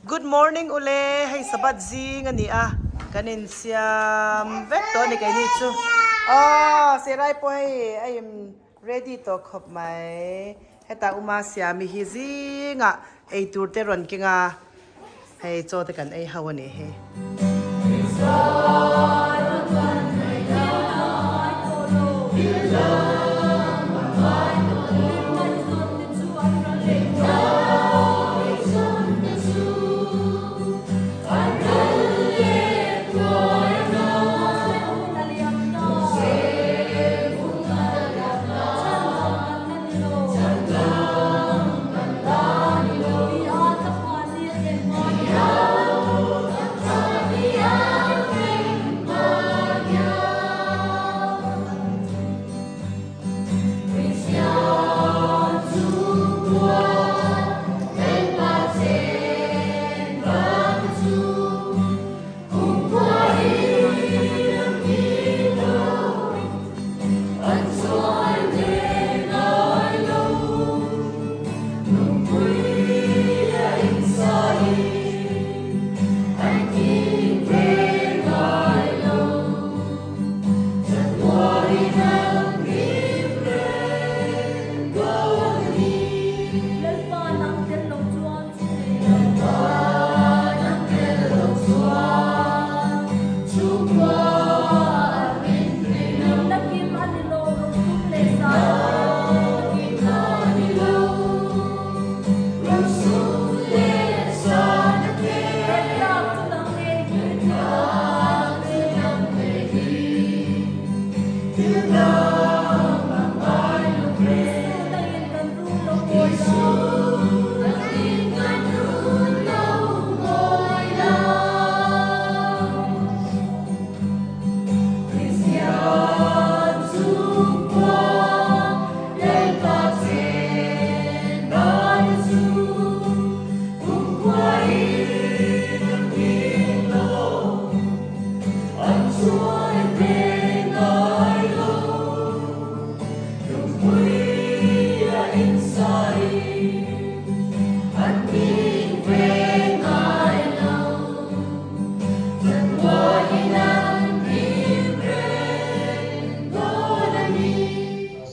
Good morning ule, hei Sabbath zing a ni a, kan insiam vek tawh a ni keini chu. Aw Serai pawh hei a in ready tawh khawp mai. Hetah Uma Siami hi zingah eitur te rawn keng a, hei chaw te kan ei ho a nih hi.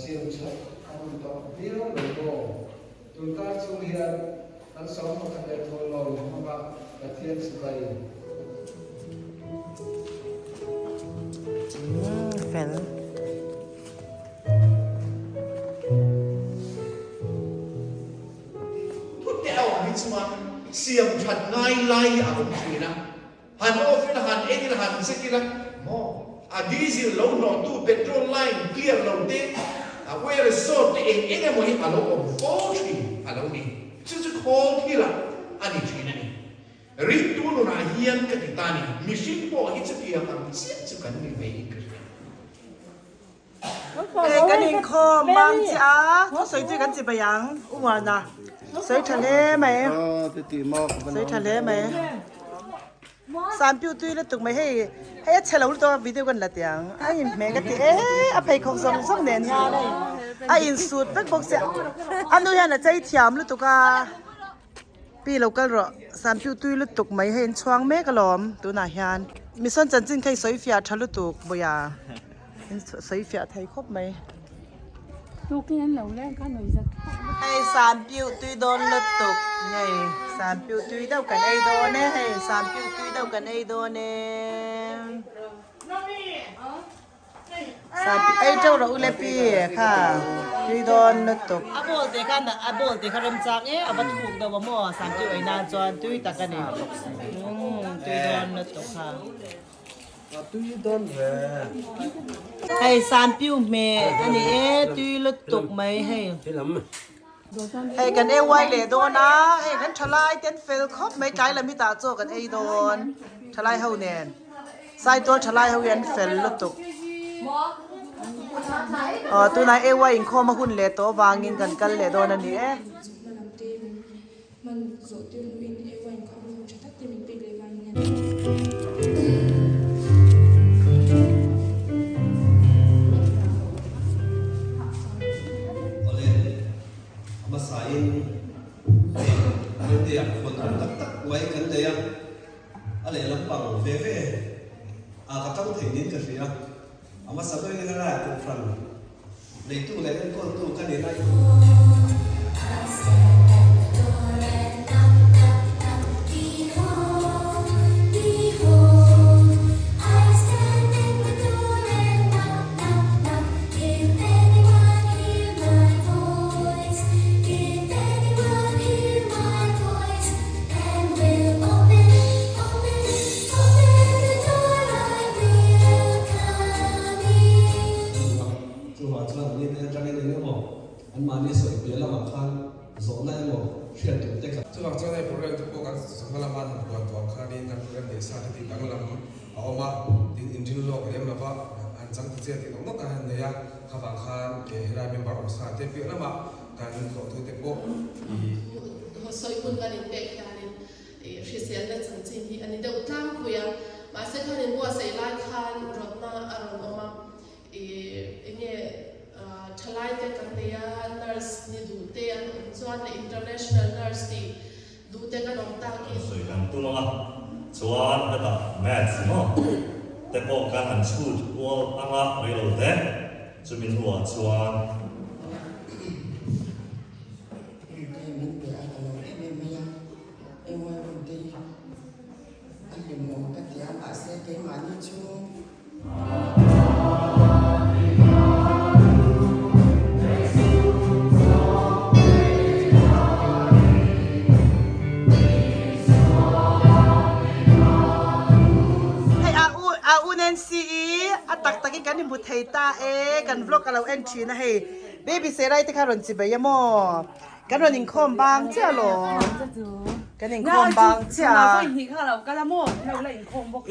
Siam chhawk a hun tawh viau lo maw? Tunkar chhung hian kan sawm pakhat leh thawhlawm hmanga Pathian sipai. Fel. Thute a awm hi chuan siam that ngai lai hi a awm thin a, han off ila, han en ila, han check ila maw a diesel lo hnawhtu petrol line clear lo te, a wire short te eng eng emaw hi a lo awm fo thin a lo ni. Chu chu khawl thil ah a ni thin a ni. Ringtu nunah hian ka ti ta ni, mihring pawh hi chutiang ang chiah chu kan ni ve in ka hria. Hei kan inkhawm bang che a, thusawi chu kan chi bai ang u Muana sawi tha hle mai, sawi tha hle mai. Sanpiu tui lutuk mai hei, hei a chhe lo lutuk a video kan la tih ang, a inhmeh ka ti e, a pheikhawk zawng zawng nen hian hei a insut vek bawk sia, a nu hian a chei thiam lutuk a. Pi lo kal rawh, Sanpiu tui lutuk mai hei an chhuang mek alawm tunah hian. Mison chanchin kha i sawi fiah tha lutuk Bawia, in sawi fiah thei khawp mai. Hei Sanpiu tui dawn lutuk hei Sanpiu tui deuh kan ei dawn e hei Sanpiu tui deuh kan ei dawn e. Ei teuh rawh u le pi kha tui dawn lutuk. A ball te khan a ball te kha remchang e a va thuk deuh a maw Sanpiu ei nan chuan tui tak a ni tui dawn lutuk kha. Tui dawn ve. Hei Sanpiu hmeh a ni e tui lutuk mai hei. Hei kan ei uai leh dawn a hei kan thalai te an fel khawp mai tlai lam hi tah chaw kan ei dawn thalai ho nen Saitual thalai ho hi an fel lutuk aw tunah ei uai inkhawm a hun leh tawh avangin kan kal leh dawn a ni e. Awle, a hmasain hei Naute-ah khawn awm tak tak bike kan nei a, a lehlam pang ve ve a ka tang thei niin ka hria. A hmasa ber in helaiah kohhran neitu leh enkawltu ka ni lai. Chuvang chuan an nite atangin eng emaw anmahni sawi piah lamah khan zawhna emaw hriat tur te kan. Chuvang chuan hei program te pawh kan chawhma lama han buan tawh ang khanin kan program neih sa te tih danglam a awm a, tin inrin lawk lem lova han chang ta chiah tih nawk nawk a han nei a, khavang khan helai member awm sa te piah lamah kan tlawhtu te pawh i. Sawi hun kan inpek hianin Hriselna chanchin hi a ni deuh tlangpui a, mahse khan in buatsaih lai khan rawtna a rawn awm a, ih enge thalai te kan nei a, nurse ni duh te an awm chuan leh international nurse tih duh te kan awm tak in. Sawi kan tum ang a, chuan hetah maths maw te pawh kan han chhut kual ang a reilo te, chumi hnuah chuan. Engte min pe a ka lo em em mai a, engawi hun te hi a hlimawm ka ti a, mahse keimahni chu. Hei a u a u Nancy i a tak takin kan inhmu thei ta e, kan vlog a lo en thin a hei. Baby Serai te kha rawn chi bei a maw? Kan rawn inkhawm bang chiah alawm. Kan inkhawm bang chiah a.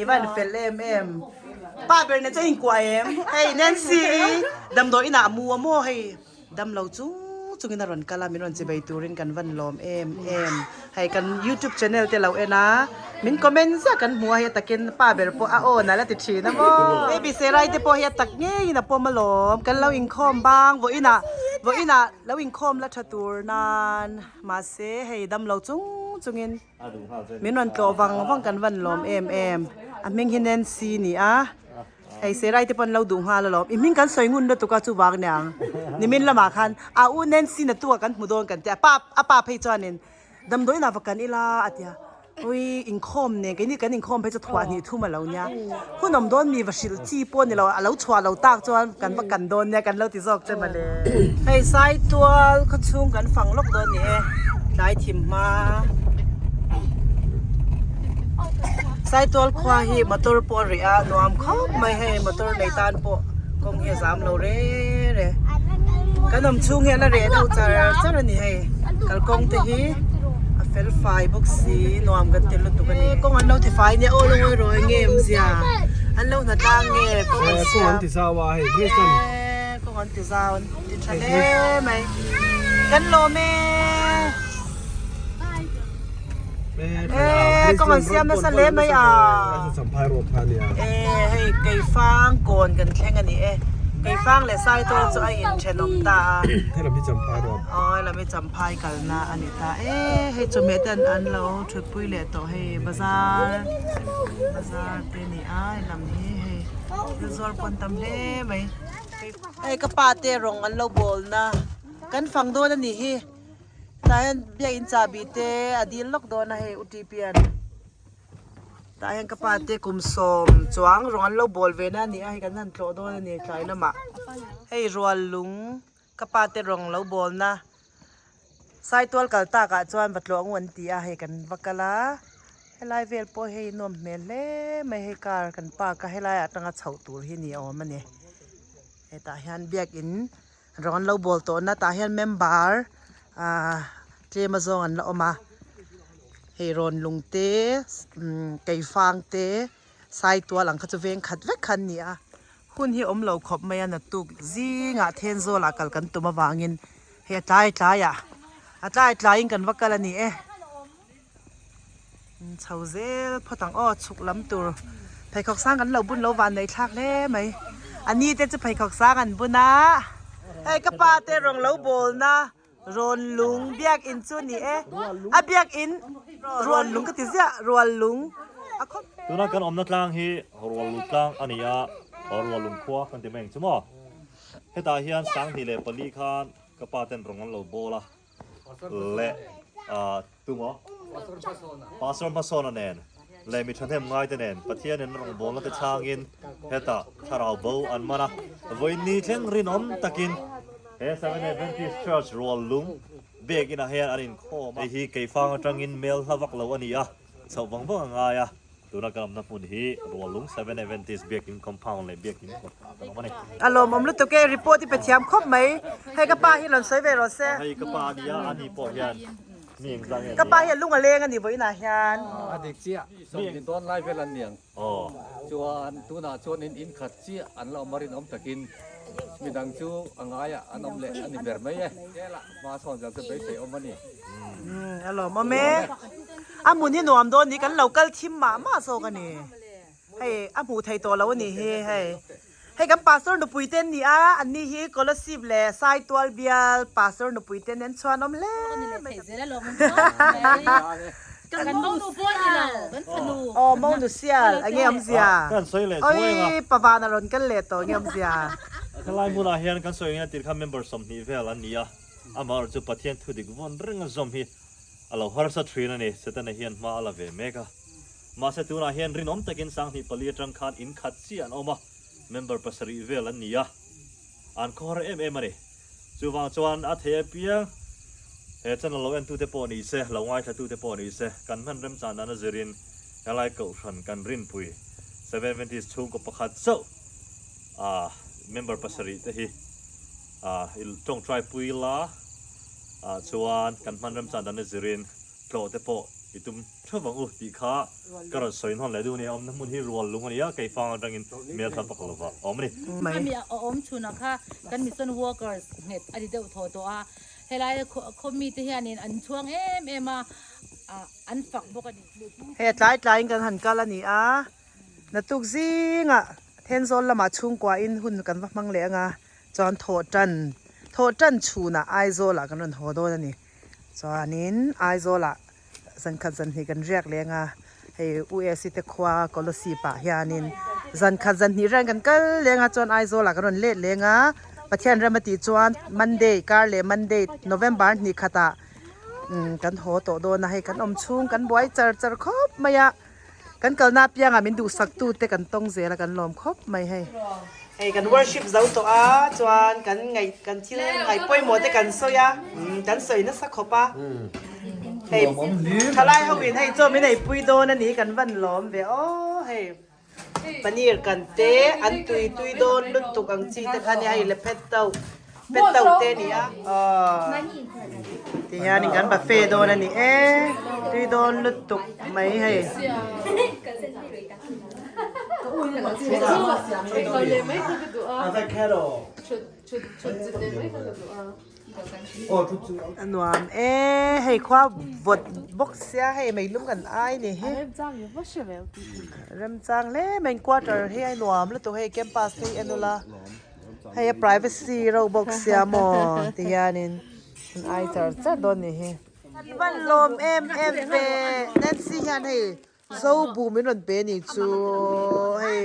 I van fel em em. Pa ber nen chuan inkuah em? Hei Nancy i damdawi inah a mu a maw hei damlo chung chungin a rawn kal a min rawn chi bei turin kan van lawm em em. Hei kan youtube channel te lo en a min comment ziah kan hmu a hei a takin pa ber pawh a aw nalh a ti thin a maw baby serai te pawh hi a tak ngeiin a pawm alawm kan lo inkhawm bang vawiinah vawiinah lo inkhawm la tha tur nan mahse hei damlo chung chungin min rawn tlawh vang vang kan van lawm em em a hming hi Nancy ni a. Hei Serai te pawh an lo duh nghal alawm. I hming kan sawi ngun lutuk a chuvang aniang. Nimin lamah khan a u Nancy na tua kan hmu dawn kan ti a, pa a pa phei chuanin damdawiin ah va kan ila a ti a. Ui inkhawm nen keini kan inkhawm phei chu thuah hnih thum a lo nia. Hun awm dawn mi va hrilh chi pawh ni lo a lo chhuah lo tak chuan kan va kan dawn nia kan lo ti zawk che mawle. Hei Saitual khawchhung kan fang lawk dawn ni e tlai thim hma. Saitual khua hi motor pawh a reh a nuam khawp mai hei motor nei tan pawh kawng hi a zam lo re re kan awm chhung hi a la reh deuh char char a ni hei kalkawng te hi a fel fai bawk si nuam kan ti lutuk a ni kawng an lo ti fai nia aw lungawi rawi nge awmzia an lo hna tlang nge kawng an siam kawng an ti zau a hei kawng an ti zau an ti tha hle mai kan lawm e. Eee kawng an siam nasa hle mai a Eee hei Keifang kawn kan thleng a ni e Keifang leh Saitual chu a inthenawm ta a Aw helam hi Champhai kalna a ni ta e hei chawhmeh te an lo thutpui leh tawh hei bazar bazar te a ni a helam hi hei thil zuar pawn tam hle mai Hei ka pa te rawng an lo bawl na kan fang dawn a nih hi. Tah hian biakinn chahbi te a dil lawk dawn a hei U T-Pian. Tah hian ka pa te kum sawm chuang rawng an lo bawl ve na a ni a hei kan han tlawh dawn a ni tlai lamah. Hei rual lung ka pa te rawng lo bawl na Saitual kal tak ah chuan va tlawh ngu an ti a hei kan va kal a helai vel pawh hei nuam hmel hle mai hei car kan park a helai ah atanga chhoh tur hi ni awm a ni. Hetah hian biakinn Rawng an lo bawl tawh na tah hian member ah tlem a zawng an la awm a hei rawn lung te keifang te saitual ang kha chu veng khat vek kha an ni a hun hi awm lo khawp mai a naktuk zingah thenzawl ah kal kan tum avangin hei a tlai tlai ah a tlai tlai in kan va kal a ni e. Chho zel phawt ang aw chhuk lam tur pheikhawk sang kan lo bun lo van nei thlak hle mai a ni te chu pheikhawk sang an bun a hei ka pa te rawng lo bawl na rawn lung biakinn chu a ni e a biakinn. Rual lung ka ti ziah, rual lung a khawp. Tuna kan awmna tlang hi rual lung tlang a ni a, rual lung khua kan ti mai ang chu maw? Hetah hian 2004 khan ka pa ten rawng an lo bawl a leh tu maw? Pastor hmasawna nen leh mi thahnem ngaite nen Pathianin a rawngbawlna te chhangin hetah thlarau bo an man a, vawiin thleng rinawm takin he Seventh Adventist Church rual lung Biak inah hian an inkhawm a, hei hi Keifang atangin mel hla vak lo a ni a, chhoh vang vang a ngai a, tuna kan awmna hmun hi Ruallung Seven Adventist Biakin Compound leh Biakin kawt ah kan awm a ni. A lawmawm lutuk e, report i pe thiam khawp mai. Hei ka pa hi rawn sawi ve rawh se. Hei ka pa a nia, ani pawh hian mi engzah nge a Ka pa nia. hi a lung a leng a ni vawiinah hian. A dik chiah, sawmhnih dawn lai vel an niang. Aw. Chuan tunah chuan in in khat chiah an la awm a rinawm takin midang chu a ngaiah an awm leh a ni ber mai e. Tlêlah hma sawn zel chu beisei awm a ni. Umm a lawmawm e. A hmun hi nuam dawn ni kan lo kal thim mah mah zawk a ni. Hei a hmuh theih tawh lo a nih hi hei. Hei kan pastor nupui te an ni a, an ni hi Kolasib leh Saitual bial pastor nupui te an chhuan awm hle mai. Aw monu sial a nge awmzia. Oi pavan a rawn kal leh tawh nge awmzia. Helai hmunah hian kan sawi angin a tir kha member 20 vel an ni a, amaherawhchu chu Pathian thudik vawn renga zawm hi a lo harsa thin a ni, Setana hian hma a la ve mek a. Mahse tunah hian rinawm takin 2004 atang khan in khat chiah an awm a, member pasarih vel an ni a, an khawhar em em a ni. Chuvang chuan a thei apiang he channel lo entute pawh ni se, lo ngaithlatute pawh ni se, kan hman remchan dan a zirin helai kohhran kan rinpui Seven Adventist chhungkaw pakhat chauh a member pasarih te hi i tawngtai pui la chuan kan hman remchan dan a zirin tlawh te pawh i tum theuh vang u tih kha ka rawn sawi hnawn leh duh a ni. A awmna hmun hi rual lung a ni a, keifang atangin hmel hla vak lova a awm a ni. Khami a awm chhunah kha kan mission workers nghet a ni deuh thaw tawh a, helai khaw mite hianin an chhuang em em a, an fak bawk a ni. Hei tlai tlaiin kan han kal a ni a, naktuk zingah Thenzawl lamah chhungkuain hun kan va hmang leh ang a, chuan thawhtan thawhtan chhunah Aizawlah kan rawn haw dawn a ni. Chuanin Aizawlah zankhat zanhnih kan riak leng a, hei UAC te khua Kolosip ah hianin zankhat zanhnih rian kan kal leng a chuan Aizawlah kan rawn let leng a, Pathian rem a tih chuan Monday kar leh Monday November hnih khatah kan haw tawh dawn a, hei kan awm chhung kan buai char char khawp mai a. Kan kalna apiangah min duhsak tu te kan tawng zel a kan lawm khawp mai hei. Hei kan worship zo tawh a chuan kan ngaih kan thil ngaih pawimawh te kan sawi a kan sawi nasa khawp a hei thalai ho in hei chaw min ei pui dawn a ni kan van lawm ve aw hei paneer kan te an tui tui dawn lutuk ang chi te kha nia hei le phet to pet to te a ni a aw ti hianin kan buffet dawn a ni e tui dawn lutuk mai hei. A nuam e hei khua vawt bawk sia hei meilum kan ai ni hi remchang hle mai quarter hi a nuam lutuk hei campus te hi en ula. Hei a privacy reuh bawk sia maw ti hianin an ai char char dawn nih hi. Kan van lawm em em ve Nancy hian hei zo bu min rawn pe ni chu hei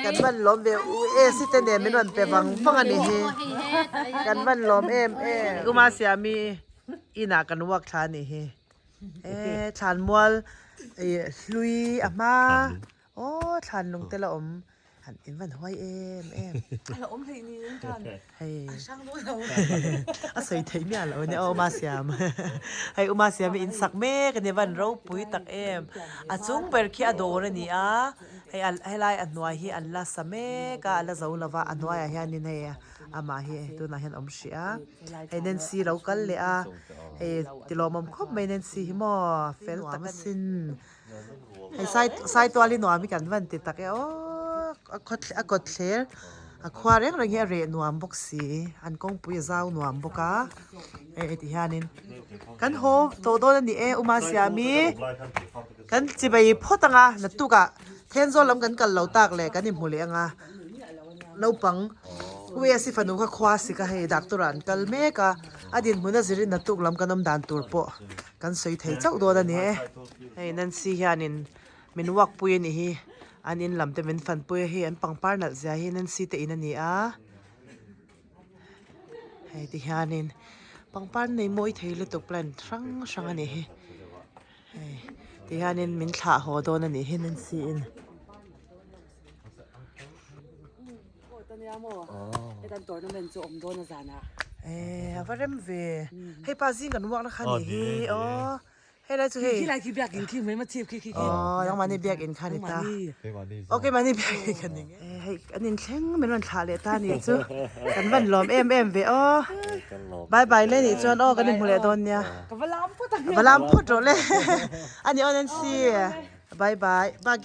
kan van lawm ve u AC te nen min rawn pe vang vang a ni hi kan van lawm em em. Kuma siami inah kan work thla a nih hi e thlanmual hlui a hma aw thlanlung te la awm. Han in van huai em em. A la awm hlei ni in tan. Hei. A hrang dawn lo. A sawi theih miah lo ania aw Uma Siam. Hei Uma Siam hi in sak mek ania van ropui tak em. A chung ber khi a dawr a ni a, hei a helai a hnuai hi an la sa mek a, a la zo lo va, a hnuaiah hianin hei amah hi tunah hian a awm hrih a. Hei Nancy lo kal leh a, hei tilawmawm khawp mai Nancy hi maw fel tak asin. Hei sai saitual hi nuam hi kan van ti tak e aw a khaw a kawt thler a khua reng reng hi a reh nuam bawk si an kawngpui a zau nuam bawk a hei ti hianin kan haw tawh dawn a ni e uma siami kan chibai phawt ang a naktukah Thenzawl lam kan kal lo tak leh kan inhmu leh ang a naupang. US i fanu kha khua sik a hei doctor ah an kal mek a a dinhmun a zirin naktuk lam kan awm dan tur pawh kan sawi thei chauh dawn a ni e. Hei Nancy hianin min walk pui a nih hi an in lam te min fan pui a hei an pangpar nalh zia hi Nancy te in a ni a hei ti hianin pangpar nei mawi thei lutuk plant hrang hrang a nih hi. Hei ti hianin min thlah haw dawn a nih hi Nancy in. Eh a va rem ve hei pa zing kan uak na kha ni hi aw hei lai chu hei aw nangmahni biakin kha ni ta aw keimahni biakin kha ni eh hei an inthleng min rawn thlah leh ta a nih chu kan van lawm em em ve aw bye bye le nih chuan aw kan inhmu leh dawn nia va lam phawt rawh le a ni aw Nancy bye bye.